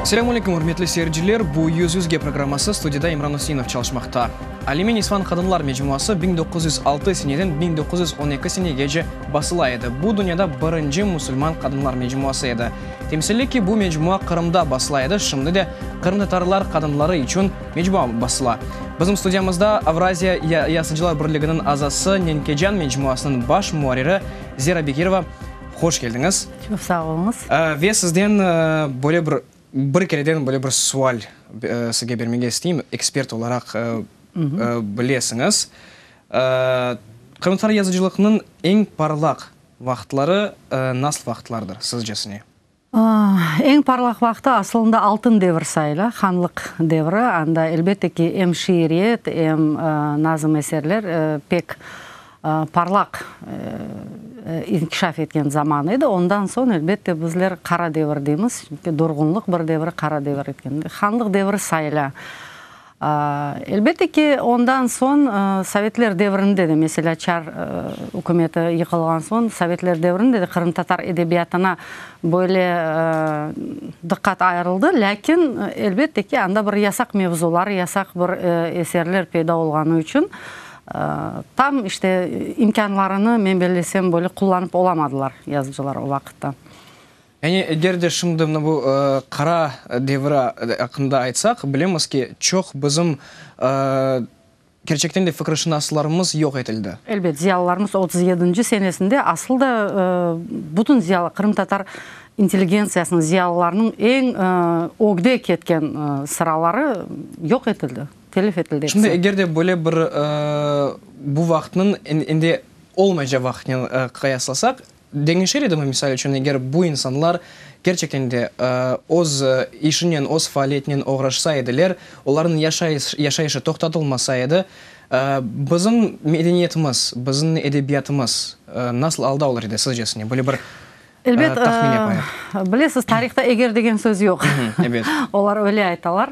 Selâmün aleyküm, ürmetli seyirciler! Bu Yüz yüzge programması, studiyada İmran Üseinov çalışmaqta. Alime Nisvan qadınlar mecmuası 1906 seneden 1912 senegece basıla edi. Bu dünyada birinci musulman qadınlar mecmuası edi. Temsilli ki, bu mecmua Qırımda basıla edi, şimdi de qırımtatarlar qadınları içün mecmua basıla. Bizim studiyamızda Avraziya Yazıcılar Birliginiñ azası, Nenkecan mecmuasınıñ baş muarriri Zera Bekirova. Hoş keldiñiz. Çoq sağ oluñız. Ve sizden böyle bir, bir kereden böyle bir sual sizge bermege isteyim, ekspert olaraq bilesiñiz. Qırımtatar yazıcılıqnıñ eñ parlaq vaqıtları nasıl vaqıtlardır, sizcesine? Eñ parlaq vaqtı asılında altın devir sayıla, hanlıq devri. Anda, elbette ki, em şiiriyet, em nazm eserler pek parlaq inkişaf etken zaman edi. Ondan soñ, elbette, bizler qara devir deymiz, çünki durğunlıq bir devri, qara devir etken. Hanlıq devri sayıla. Elbette ki, ondan soñ sovetler devrinde de, meselâ, çar ükümeti yıqılğan soñ, sovetler devrinde de qırımtatar edebiyatına böyle diqqat ayırıldı, lâkin, elbette ki, anda bir yasaq mevzular, yasaq bir eserler peyda olğanı içün tam, işte, imkânlarını, men bellesem, böyle qullanıp olamadılar yazıcılar o vaqıtta. Yani, eger de şimdi mına bu qara devri aqqında aytsaq, bilemiz ki, çoq bizim kerçekten de fikirşınaslarımız yoq etildi. Elbet, ziyalılarımız 37-nci senesinde asıl da bütün ziyalı, qırımtatar intelligentsiyasınıñ, ziyalılarınıñ eñ ögde ketken sıraları yoq etildi, telef etildi episi. Şimdi eger de böyle bir bu vaqıtnıñ endi olmaycaq vaqıtnen qıyaslasaq, Deñişir edimi, misal içün, eger bu insanlar kerçekten de öz işinen, öz faaliyetinen oğraşsa ediler, olarnıñ yaşayışı toqtatılmasa edi, bizim medeniyetimiz, bizim edebiyatımız nasıl alda olur edi, sizcesine? Böyle bir tahmin yapayıq. Elbet, bilesiz, tarihta eger degen söz yoq. Olar öyle aytalar.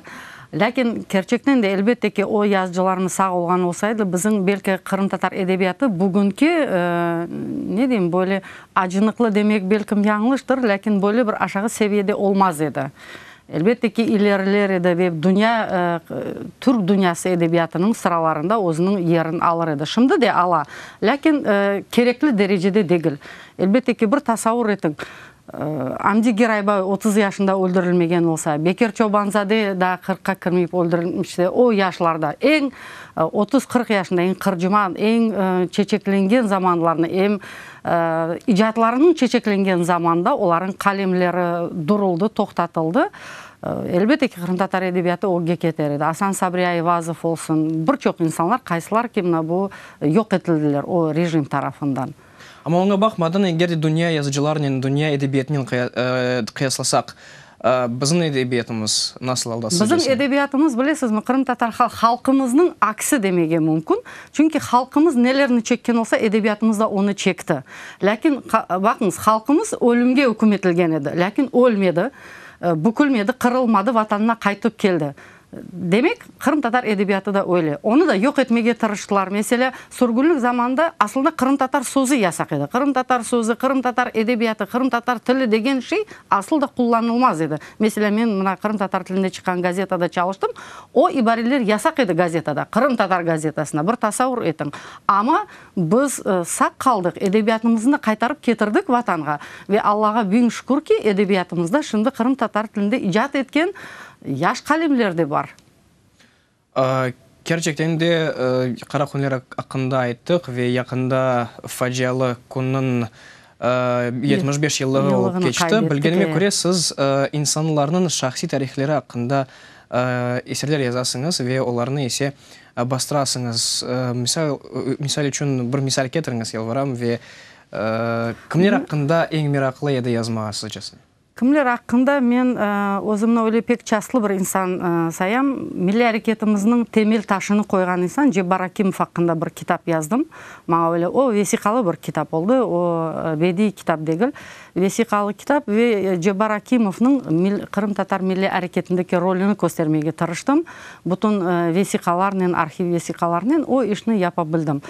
Lâkin, kerçekten de, elbette ki, o yazıcılarımız sağ olğan olsaydı, bizim, belki, qırımtatar edebiyatı bugünki, ne deyim, böyle acınıqlı demek, belkim, yañlıştır, lâkin böyle bir aşağı seviyede olmaz edi. Elbette ki, ileriler edi ve dünya, türk dünyası edebiyatınıñ sıralarında özüniñ yerin alır edi. Şimdi de ala, lâkin kerekli derecede degil. Elbette ki, bir tasavur etiñ, Amdi Geraybay 30 yaşında öldürilmegen olsa, Bekir Çobanzade daa qırqqa kirmeyip öldürilmişse, o yaşlarda, eñ otuz-qırq yaşında, eñ qırcıman, eñ çeçeklengen zamanlarını, em icatlarınıñ çeçeklengen zamanında olarıñ qalemleri duruldı, toqtatıldı. Elbette ki, qırımtatar edebiyatı ögge keter edi. Asan Sabri Ayvazov olsun, bir çoq insanlar, qaysılar ki, mına bu yoq etildiler o rejim tarafından. Amma oña baqmadan, eger de dünya yazıcılarnen, dünya edebiyatınen qıyaslasaq, bizim edebiyatımız nasıl alda sizcesine? Bizim edebiyatımız, bilesizmi, qırımtatar halqımıznıñ aksi demege mümkün. Çünki halqımız nelerni çekken olsa, edebiyatımız da onı çekti. Lâkin, baqıñız, halqımız ölümge üküm etilgen edi, lâkin ölmedi, bükülmedi, qırılmadı, vatanına qaytıp keldi. Demek, qırımtatar edebiyatı da öyle. Onı da yoq etmege tırıştılar. Meselâ, sürgünlik zamanında aslında qırımtatar sözü yasaq edi. Qırımtatar sözü, qırımtatar edebiyatı, qırımtatar tili degen şey asıl da qullanılmaz edi. Meselâ, men mına qırımtatar tilinde çıqqan gazetada çalıştım. O ibareler yasaq edi gazetada, qırımtatar gazetasında, bir tasavur etiñ. Amma biz sağ qaldıq, edebiyatımıznı da qaytarıp ketirdik Vatanğa. Ve Allağa biñ şükür ki, edebiyatımızda şimdi qırımtatar tilinde icat etken Yaş qalemler de bar. Kerçekten de, qara künler aqqında ayttıq ve yaqında facialı künniñ 75 yıllığı olıp keçti. Bilgenime köre, siz insanlarnıñ şahsiy tarihleri aqqında eserler yazasıñız ve olarnı ise bastırasıñız. Misal içün, bir misal ketiriñiz, yalvaram, ve kimler aqqında eñ meraqlı edi yazmağa sizcesine? Kimler aqqında men özümni öyle pek çastlı bir insan sayam. Milliy areketimizniñ temel taşını qoyğan insan Cebbar Akimov aqqında bir kitap yazdım. Maña öyle o vesiqalı bir kitap oldı, o bediiy kitap degil. Vesiqalı kitap ve Cebbar Akimovnıñ qırımtatar milliy areketindeki rolüni köstermege tırıştım. Bütün vesiqalarnen, arhiv vesiqalarnen o işni yapa bildim.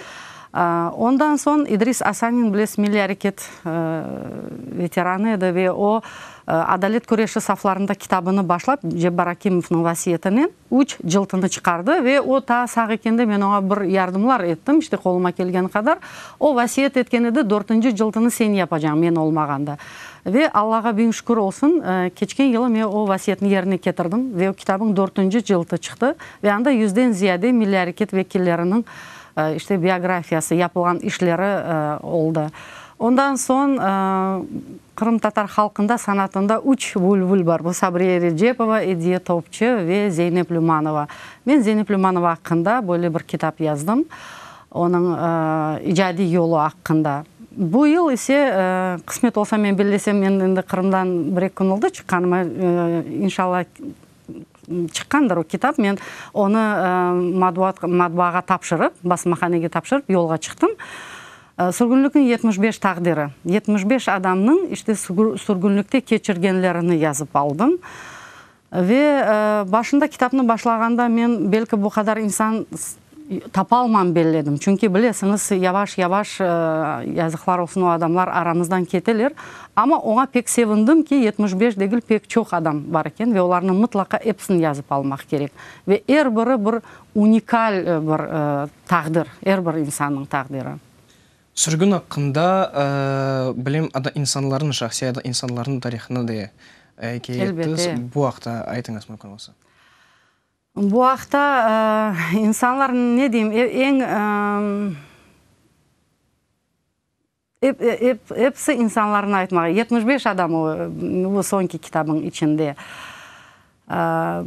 Ondan soñ İdris Asanin, bilesiz, milliy areket veteranı edi ve o, Adalet küreşi saflarında kitabını başlap, Cebbar Akimovnıñ vasiyetinen üç cıltını çıqardı ve o taa sağ ekende men oña bir yardımlar ettim, işte qoluma kelgeni qadar. O vasiyet etken edi, dörtünci cıltını sen yapacañ, men olmağanda. Ve Allağa biñ şükür olsun, keçken yılı men o vasiyetni yerine ketirdim ve o kitabıñ dörtünci cıltı çıqtı ve anda yüzden ziyade milliy areket vekilleriniñ işte biografiyası, yapılğan işleri oldı. Ondan soñ qırımtatar halqında sanatında üç bülbül bar, bu Sabriye Erecepova, Ediye Topçı ve Zeynep Lümanova. Men Zeynep Lümanova aqqında böyle bir kitap yazdım, onıñ icadiy yolu aqqında. Bu yıl ise, qısmet olsa, men bellesem, men endi Qırımdan bir-eki kün oldı çıqqanıma, inşallah, çıqqandır o kitap, men onı matbuat, matbaağa tapşırıp, basmahanege tapşırıp, yolğa çıqtım. Sürgünlikniñ 75 taqdiri, 75 adamnıñ işte sürgünlikte keçirgenlerini yazıp aldım. Ve başında kitapnı başlağanda men belki bu qadar insan tapalmam belledim. Çünki bilesiñiz, yavaş-yavaş, yazıqlar olsun, o adamlar aramızdan keteler. Amma oña pek sevindim ki, 75 degil, pek çoq adam bar eken ve olarnı mıtlaqa episini yazıp almaq kerek. Ve er biri bir unikal bir taqdir, er bir insannıñ taqdiri. Sürgün aqqında bilem, insanlarnıñ, şahsiy insanlarnıñ tarihını da ikâye ettiñiz. Bu aqta aytıñız mümkün olsa. Bu aqta insanlar, ne deyim, eñ episi insanlarnı aytmağa, 75 adam o, bu soñki kitabıñ içinde.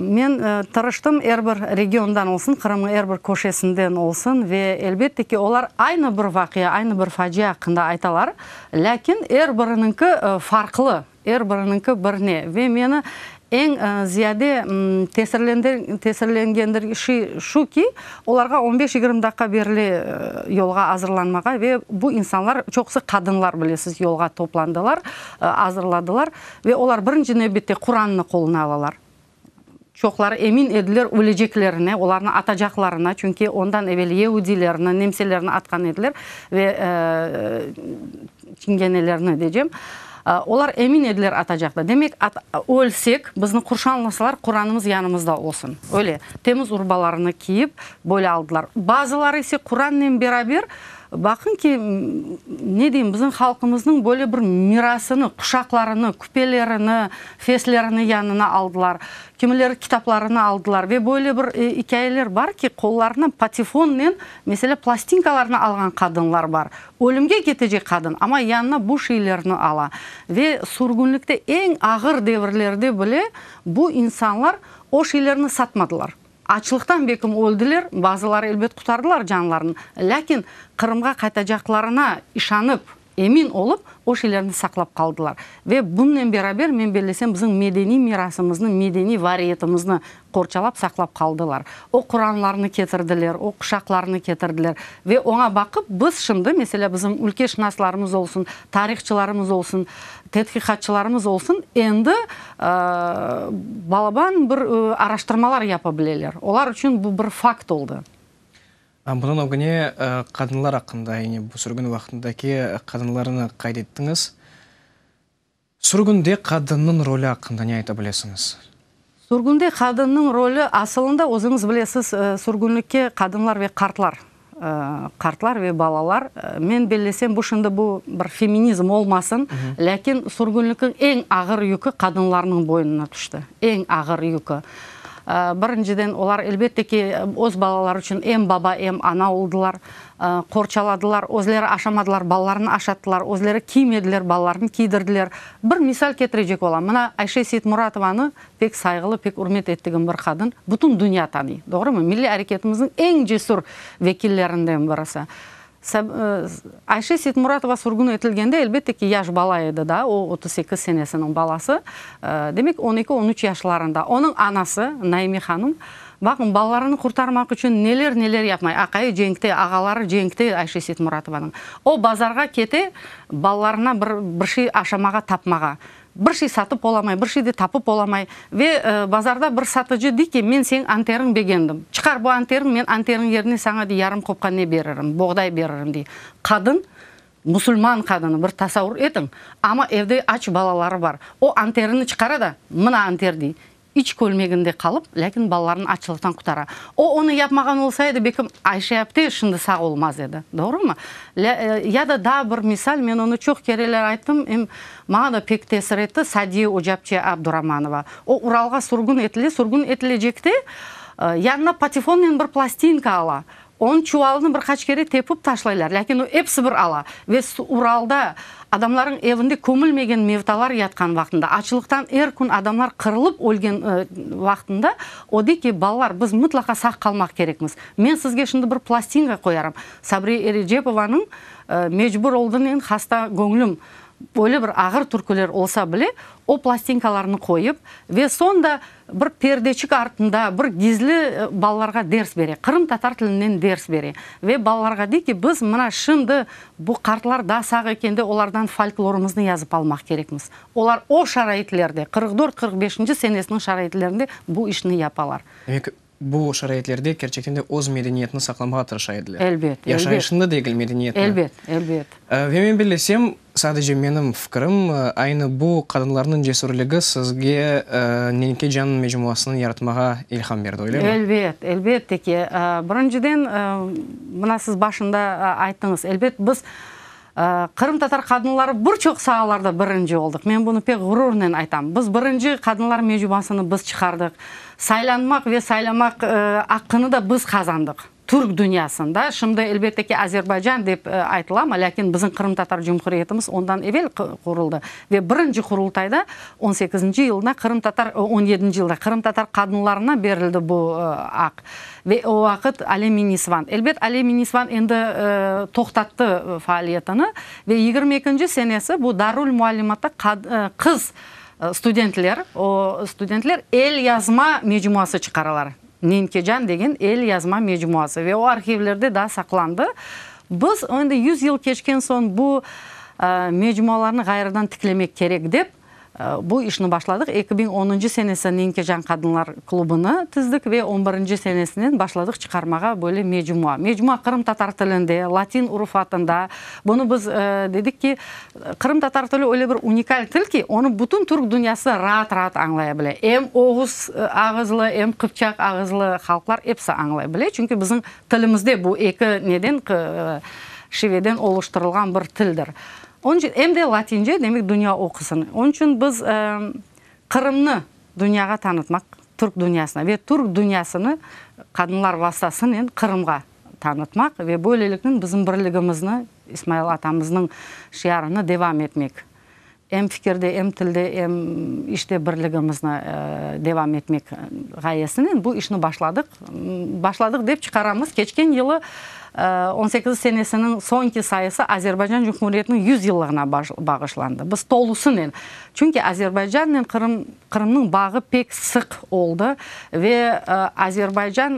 Men tırıştım, er bir regiondan olsun, Qırımnıñ er bir köşesinden olsun ve elbette ki, olar aynı bir vaqia, aynı bir facia aqqında aytalar, lâkin er biriniñki farqlı. Er biriniñki bir ne. Ve meni eñ ziyade tesirlengendir şey şu ki, olarğa on beş-yigirmi daqqa berile yolğa azırlanmağa ve bu insanlar, çoqusı qadınlar, bilesiz, yolğa toplandılar, azırladılar ve olar birinci nevbette Qurannı qoluna alalar. Çoqları emin ediler öleceklerine, olarnı atacaqlarına, çünki ondan evel yeudilerni, nemselerni atqan ediler ve çingenelerni deycem. Olar emin ediler atacaqlar. Demek, ölsek, bizni qurşanlasalar, Quranımız yanımızda olsun. Öyle, temiz urbalarını kiyip, böyle aldılar. Bazıları ise Qurannen beraber Baqıñ ki, ne deyim, bizim halqımıznıñ böyle bir mirasını, quşaqlarını, küpelerini, feslerini yanına aldılar, kimileri kitaplarını aldılar ve böyle bir ikâyeler bar ki, qollarına patefonnen, meselâ, plastinkalarnı alğan qadınlar bar. Ölümge ketecek qadın, amma yanına bu şeylerni ala. Ve sürgünlikte eñ ağır devirlerde bile bu insanlar o şeylerni satmadılar. Açlıqtan bekim öldiler, bazıları elbet qurtardılar canlarını, lâkin Qırımğa qaytacaqlarına işanıp, emin olıp, o şeylerni saqlap qaldılar. Ve bunnen beraber, men bellesem, bizim medeniy mirasımıznı, medeniy variyetimizni qorçalap saqlap qaldılar. O Quranlarnı ketirdiler, o quşaqlarnı ketirdiler. Ve oña baqıp, biz şimdi, meselâ, bizim ülkeşınaslarımız olsun, tarihçılarımız olsun, tedqiqatçılarımız olsun, endi balaban bir araştırmalar yapa bileler. Olar içün bu bir fakt oldı. Bunıñ ögüne qadınlar aqqında, yani bu sürgün vaqtındaki qadınlarnı qayd ettiñiz. Sürgünde qadınnıñ rolü aqqında ne ayta bilesiñiz? Sürgünde qadınnıñ rolü, asılında, özüñiz bilesiz, sürgünlikke qadınlar ve qartlar, qartlar ve balalar, men bellesem, bu şimdi bu bir feminizm olmasın, lâkin sürgünlikniñ eñ ağır yükü qadınlarnıñ boynuna tüşti, eñ ağır yükü. Birinciden, olar, elbette ki, öz balaları içün em baba, em ana oldılar. Qorçaladılar, özleri aşamadılar, balalarını aşattılar, özleri kiymediler, balalarını kiydirdiler. Bir misal ketirecek olam. Mına, Ayşe Seytmuratovanı, pek sayğılı, pek ürmet ettigim bir qadın, bütün dünya tanıy, doğrumı? Milliy areketimizniñ eñ cesür vekillerinden birisi. Ayşe Seytmuratova sürgün etilgende, elbette ki, yaş bala edi daa, o, 38 senesiniñ balası, demek, on eki, on üç yaşlarında. Onıñ anası, Naime hanım, Baqıñ, balalarını qurtarmaq içün neler-neler yapmay. Aqayı cenkte, ağaları cenkte Ayşe Seytmuratovanıñ. O, bazarğa kete, balalarına bir bir şey aşamağa tapmağa. Bir şey satıp olamay, bir şey de tapıp olamay. Ve bazarda bir satıcı dey ki, men seniñ anteriñ begendim. Çıqar bu anteriñ, men anteriñ yerine saña dey yarım qopqa ne beririm, boğday beririm, dey. Qadın, musulman qadını, bir tasavur etiñ, amma evde aç balaları bar. O anterini çıqara da, mına anter, dey. İç kölmeginde qalıp, lâkin balalarını açlıqtan qutara. O, onı yapmağan olsa edi, belkim, Ayşe apte şimdi sağ olmaz edi. Doğrumı? Ya da daa bir misal, men onı çoq kereler ayttım, em maña da pek tesir etti, Sadiye ocapçe Abduramanova. O, Uralğa sürgün etile, sürgün etilecekte, yanına patefonnen bir plastinka ala. Onıñ çuvalını bir qaç kere tepip taşlaylar, lâkin o episi bir ala ve Uralda adamlarıñ evinde kömülmegen mevtalar yatqan vaqtında, açlıqtan er kün adamlar qırılıp ölgen vaqtında, o dey ki, balalar, biz mıtlaqa sağ qalmaq kerekmiz. Men sizge şimdi bir plastinka qoyarım. Sabriye Erecepovanıñ Mecbur oldınen hasta göñlüm öyle bir ağır türküler olsa bile, o plastinkalarnı qoyıp ve soñ da Bir perdeçik artında bir gizli balalarğa ders bere, qırımtatar tilinden ders bere. Ve balalarğa dey ki, biz mına şimdi bu qartlar daa sağ ekende olardan folklorımıznı yazıp almaq kerekmiz. Olar o şaraitlerde, 44, 45-nci senesiniñ şaraitlerinde bu işni yapalar. Demek, bu şaraitlerde kerçekten de öz medeniyetini saqlamağa tırışa ediler. Elbet, elbet. Yaşayışını da degil, medeniyetini. Elbet, elbet. Ve men bellesem, Sadece menim fikrim, aynı bu qadınlarnıñ cesürligi sizge Nenkecan mecmuasını yaratmağa ilham berdi, öylemi? Elbet, elbette ki. Birinciden, mına siz başında ayttıñız, elbet, biz, qırımtatar qadınları bir çoq saalarda birinci oldıq. Men bunı pek ğururnen aytam. Biz birinci qadınlar mecmuasını biz çıqardıq. Saylanmaq ve saylamaq aqqını da biz qazandıq. Türk dünyasında, şimdi elbette ki Azerbaycan dep aytıla, amma lâkin bizim Qırımtatar Cumhuriyetimiz ondan evel quruldı ve birinci Qurultayda on sekizinci yılda qırımtatar, on yedinci yılda qırımtatar qadınlarına berildi bu aq ve o vaqıt Alem-i Nisvan. Elbet, Alem-i Nisvan endi toqtattı faaliyetini ve 22-nci senesi bu Darülmuallimatta qız studentler, o studentler elyazma mecmuası çıqaralar. Nenkecan degen elyazma mecmuası ve o arhivlerde daa saqlandı. Biz endi 100 yıl keçken soñ bu mecmualarnı ğayrıdan tiklemek kerek dep, bu işni başladıq. 2010-ncı senesi Nenkecan qadınlar klubını tizdik ve on birinci senesinen başladıq çıqarmağa böyle mecmua. Mecmua qırımtatar tilinde, latin urufatında. Bunı biz dedik ki, Qırımtatar tili öyle bir unikal til ki, onı bütün türk dünyası raat-raat añlaya bile. Em oğuz ağızlı, em qıpçaq ağızlı halqlar episi añlay bile. Çünki bizim tilimizde bu eki neden, şiveden oluştırılğan bir tildir. Onıñ içün em de latince, demek dünya oqusın. Onıñ içün biz Qırımnı dünyağa tanıtmaq, türk dünyasına ve türk dünyasını qadınlar vastasınen Qırımğa tanıtmaq ve böyleliknen bizim birligimizni, İsmail atamıznıñ şiarını devam etmek, em fikirde, em tilde, em işte birligimizni devam etmek ğayesinen bu işni başladıq. Başladıq dep çıqaramız. Keçken yılı on sekiz senesiniñ soñki sayısı Azerbaycan Cumhuriyetiniñ 100 yıllığına bağışlandı. Biz tolusınen, çünki Azerbaycannen Qırım, Qırımnıñ bağı pek sıq oldı ve Azerbaycan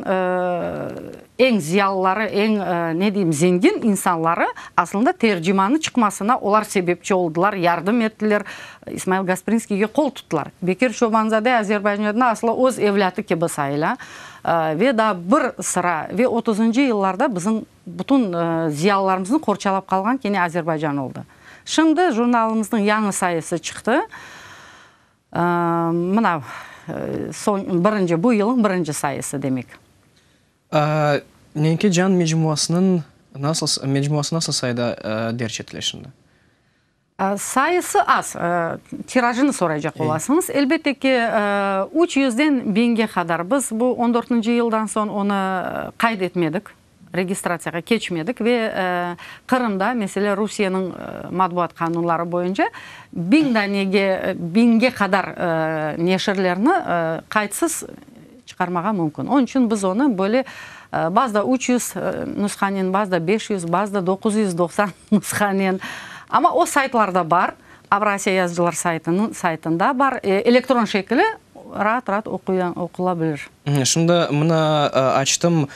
eñ ziyalıları, eñ, ne deyim, zengin insanları aslında Tercimanı çıqmasına olar sebepçi oldılar, yardım ettiler, İsmail Gasprinskiyge qol tuttılar. Bekir Çobanzade Azerbaycanda aslı öz evlâtı kibi sayıla ve daa bir sıra ve otuzıncı yıllarda bizim bütün ziyalılarımıznı qorçalap qalğan kene Azerbaycan oldı. Şimdi jurnalımıznıñ yañı sayısı çıqtı. Mına, soñ, birinci, bu yılın birinci sayısı, demek. Nenke can mecmuasınıñ nasıl, mecmuası nasıl sayıda derc etile şimdi? Sayısı az. Tirajını soraycaq olasıñız. Elbette ki, üç yüzden biñge qadar. Biz bu on dörtünci yıldan soñ onı qayd etmedik. Registratsiyağa keçmedik ve Qırımda, meselâ, Rusiyeniñ matbuat qanunları boyunca biñ danege, biñge qadar neşirlerni qaydsız çıqarmağa mümkün. Onıñ içün biz onı böyle bazıda 300 nushanen, bazıda 500, bazıda 990 nushanen, amma o saytlarda bar, Avrasiya yazıcılar saytınıñ saytında bar, elektron şekili. raat-raat oqula bilir. Şimdi mına açtım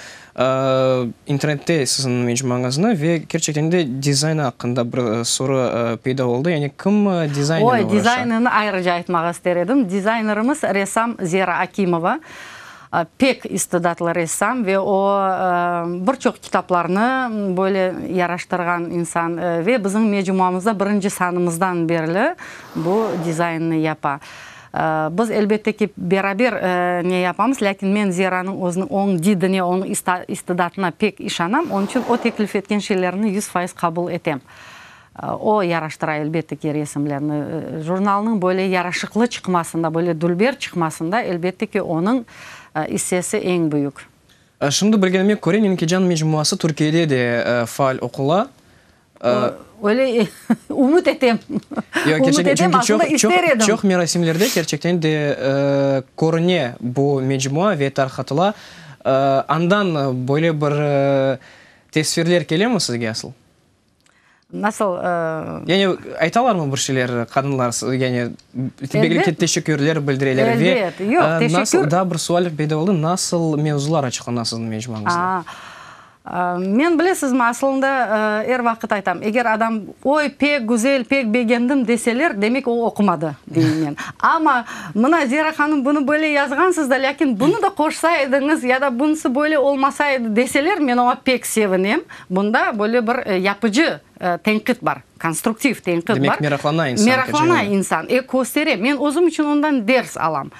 internette siziñ mecmuañıznı ve kerçekten de dizayn aqqında bir soru peyda oldı. Yani kim dizaynen oğraşa? Oy, dizaynını ayrıca aytmağa ister edim. Dizaynerimiz ressam Zera Akimova. Pek istidatlı ressam ve o, bir çoq kitaplarnı böyle yaraştırğan insan ve bizim mecmuamızda birinci sanımızdan berli bu dizaynnı yapa. Biz, elbette ki, beraber ne yapamız, lâkin men Zeranıñ özüniñ, onıñ didine, onıñ istidatına pek işanam, onıñ içün o teklif etken şeylerni 100% qabul etem. O yaraştıra, elbette ki, resimlerni. Jurnalnıñ böyle yaraşıqlı çıqmasında, böyle dülber çıqmasında, elbette ki, onıñ issesi eñ büyük. Şimdi bilgenime köre, Nenkecan mecmuası Türkiyede de faal oqula. Öyle ümüt etem. Ümüt etem, aslında ister edim. Çoq merasimlerde kerçekten de körüne bu mecmua ve tarqatıla. Andan böyle bir tesvirler kelemi sizge asıl? Nasıl? Yani aytalarmı bir şeyler qadınlar, yani belki teşekkürler bildireler ve Elbet, yoq, teşekkür. Nasıl, daa bir sual peyda oldı, nasıl mevzular açıqlana siziñ mecmuañızda? Men, bilesizmi, asılında er vaqıt aytam, eger adam, oy, pek güzel, pek begendim deseler, demek o oqumadı, deyim men. Amma, mına, Zera hanım, bunı böyle yazğansız da, lâkin bunı da qoşsa ediñiz ya da bunısı böyle olmasa edi deseler, men oña pek sevinem. Bunda böyle bir yapıcı tenqit bar, konstruktiv tenqit bar. Demek, meraqlana insan. Meraqlana insan, köstere. Men özüm içün ondan ders alam.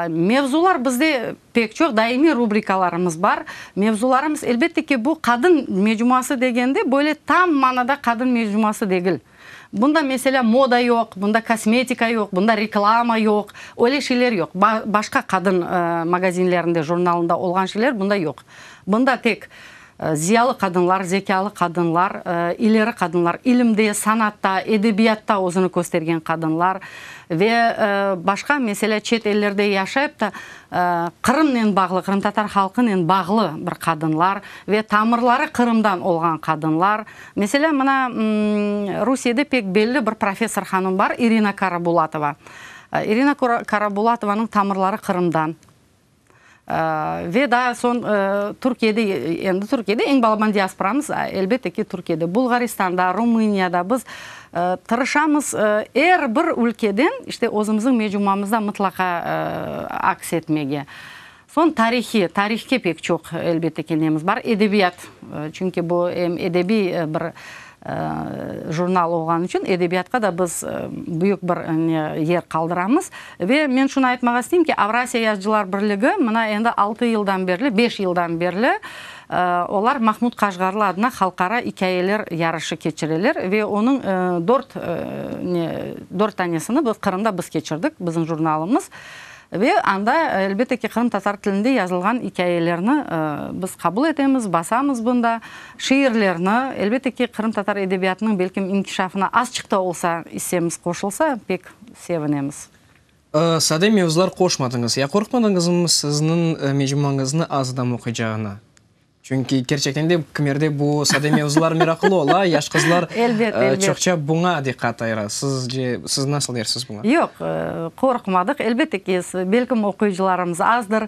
Mevzular bizde pek çoq, daimiy rubrikalarımız bar. Mevzularımız, elbette ki, bu qadın mecmuası degende, böyle tam manada qadın mecmuası degil. Bunda, meselâ, moda yoq, bunda kosmetika yoq, bunda reklama yoq, öyle şeyler yoq. Başqa qadın magazinlerinde, jurnalında olğan şeyler bunda yoq. Bunda tek ziyalı qadınlar, zekâlı qadınlar, ileri qadınlar, ilimde, sanatta, edebiyatta özüni köstergen qadınlar ve başqa, meselâ, çet ellerde yaşayıp da, Qırımnen bağlı, qırımtatar halqınen bağlı bir qadınlar ve tamırları Qırımdan olğan qadınlar. Meselâ, mına, Rusiyede pek belli bir professor hanım bar, İrina Karabulatova. İrina Karabulatovanıñ tamırları Qırımdan. Ve daa soñ Türkiyede, endi Türkiyede eñ balaban diasporamız, elbette ki, Türkiyede, Bulğaristanda, Rumıniyada biz tırışamız er bir ülkeden, işte, özümizniñ mecmuamızda mıtlaqa aks etmege. Soñ tarihiy, tarihke pek çoq, elbette ki, nemiz bar, edebiyat, çünki bu em edebiy bir jurnal olğanı içün edebiyatqa da biz büyük bir yer qaldıramız. Ve men şunı aytmağa isteyim ki, Avrasiya yazıcılar birligi mına endi altı yıldan berli, beş yıldan berli olar Mahmud Qaşğarlı adına halqara ikâyeler yarışı keçireler ve onıñ dört dört tanesini biz Qırımda biz keçirdik, bizim jurnalımız. Ve anda, elbette ki, qırımtatar tilinde yazılğan ikâyelerni biz qabul etemiz, basamız bunda, şiirlerni, elbette ki, qırımtatar edebiyatınıñ, belkim, inkişafına azçıq da olsa issemiz qoşulsa, pek sevinemiz. Sade mevzular qoşmadıñız. Ya qorqmadıñızmı sizniñ mecmuañıznı az adam oquycağına? Çünki kerçekten de kimerde bu sade mevzular meraqlı ola, yaş qızlar çoqça buña diqqat ayıra. Sizce, siz nasıl dersiz buña? Yoq, qorqmadıq. Elbette ki, belkim oquyıcılarımız azdır.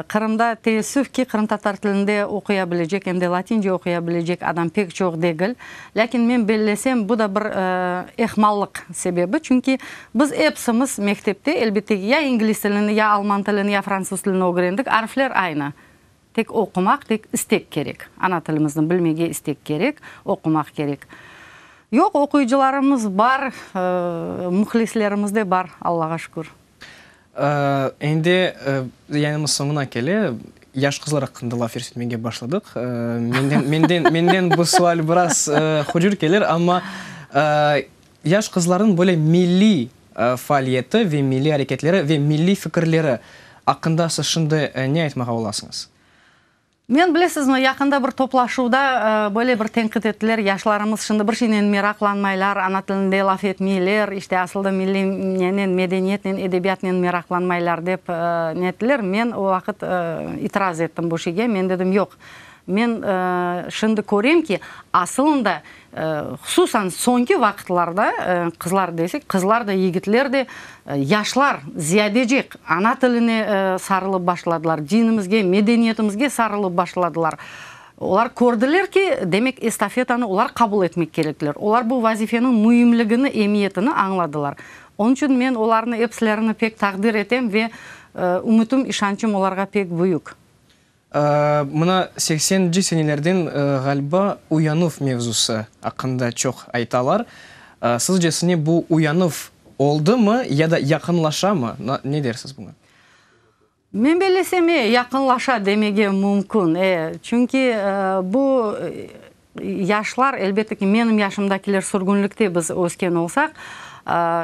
Qırımda, teessüf ki, qırımtatar tilinde oquya bilecek, em de latince oquya bilecek adam pek çoq degil. Lâkin men bellesem, bu da bir ehmallıq sebebi, çünki biz epsimiz mektepte, elbette ki, ya ingliz tilini, ya alman tilini, ya fransız tilini ögrendik, arfler aynı. Tek oqumaq, tek istek kerek. Ana tilimizni bilmege istek kerek, oqumaq kerek. Yoq, oquyıcılarımız bar, mühlislerimiz de bar, Allağa şükür. Endi yayınımız soñuna kele. Yaş qızlar aqqında laf yürsetmege başladıq. Menden, menden, menden bu sual biraz hucur kelir, amma yaş qızlarnıñ böyle milliy faaliyeti ve milliy areketleri ve milliy fikirleri aqqında siz şimdi ne aytmağa olasıñız? Men, bilesizmi, yaqında bir toplaşuvda böyle bir tenqit ettiler, yaşlarımız şimdi bir şeynen meraqlanmaylar, ana tilinde laf etmeyler, işte, asılda milliy nenen, medeniyetnen, edebiyatnen meraqlanmaylar dep ne ettiler. Men o vaqıt itiraz ettim bu şeyge, men dedim, yoq. Men şimdi körem ki, asılında, hususan soñki vaqıtlarda, qızlar desek, qızlar da, yigitler de, yaşlar ziyadece ana tiline sarılıp başladılar, dinimizge, medeniyetimizge sarılıp başladılar. Olar kördiler ki, demek, estafetanı olar qabul etmek kerekler. Olar bu vazifeniñ müimligini, emiyetini añladılar. Onıñ içün men olarnı epsilerini pek taqdir etem ve ümütim, işançım olarğa pek büyük. Mına seksenci senelerden ğaliba uyanuv mevzusı aqqında çoq aytalar. Sizcesine bu uyanuv oldımı ya da yaqınlaşamı? Ne dersiz buña? Men bellesem, e, yaqınlaşa demege mümkün, e. Çünki bu yaşlar, elbette ki, menim yaşımdakiler sürgünlikte biz ösken olsaq,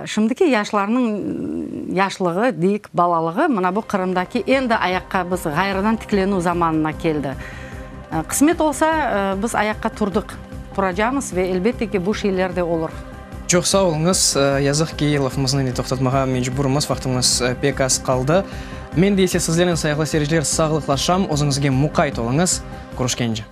şimdiki yaşlarnıñ yaşlığı, deyik, balalığı, mına bu Qırımdaki endi ayaqqa biz ğayrıdan tiklenüv zamanına keldi. Qısmet olsa, biz ayaqqa turdıq, turacamız ve elbette ki, bu şeyler de olur. Çoq sağ oluñız. Yazıq ki, lafımıznı endi toqtatmağa mecburmız, vaqtımız pek az qaldı. Men de ise sizlernen, sayğılı seyirciler, sağlıqlaşam, özüñizge muqayt oluñız. Körüşkence.